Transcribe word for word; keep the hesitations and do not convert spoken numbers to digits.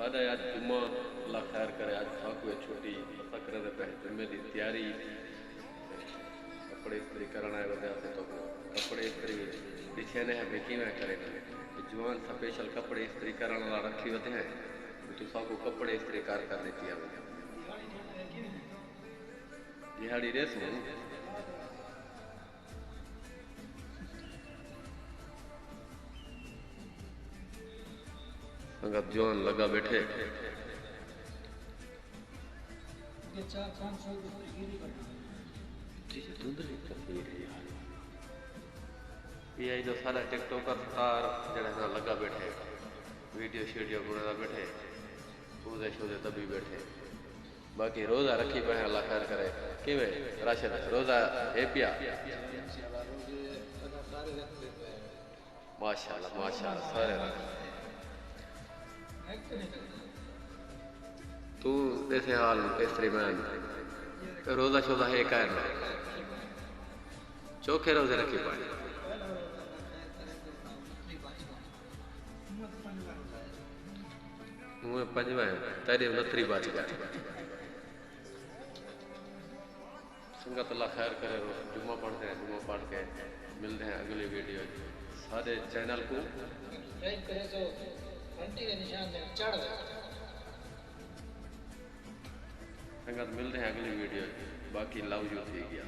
ساݙا اڄ جمعہ، اللہ خیر کرے، اڄ ساکوں اے چھٹی، اساں کریندے پئے ہیں جمعے دی تیاری۔ کپڑے استری کرݨ آئے ودے ہاسے، تہاکوں کپڑے استری ݙسیندے ہیں بھئی کیویں کریندے ہیں۔ تے جوان سپیشل کپڑے استری کرݨ والا رکھی ودے ہیں، تے تساکوں کپڑے استری کر کر ݙتی آوے۔ ݙیہاڑی ریسوں۔ سنگت جوان لڳا ٻیٹھے۔ اے آئی جو ساݙا ٹک ٹاکر سٹار جیڑھا ہے نا لڳا ٻیٹھے، ویڈیو شیڈیو بݨیندا ٻیٹھے، پوزے شوزے دٻی ٻیٹھے۔ باقی روزہ رکھی پئے ہیں، اللہ خیر کرے۔ کیویں راشد، روزہ ہے پیا؟ ماشاءاللہ، ماشاءاللہ، سارے رکھ۔ توں ݙیسیں حال استری مین، روزہ شوزہ ہے کائے نہ؟ چوکھے روزے رکھی پئے۔ ہوں پنجواں، تیݙی نتری بچ ڳئی۔ سنگت اللہ خیر کرے، روز جمعہ پڑھدے ہیں، جمعہ پڑھ کے ملدے ہیں اڳلی ویڈیو اچ۔ ساݙے چینل کوں سبسکرائب کریسو، گھنٹی دے نشان تے چڑھ ویسو۔ سنگت ملدے ہیں اڳلی ویڈیو اچ، باقی لو یو تھی ڳیا۔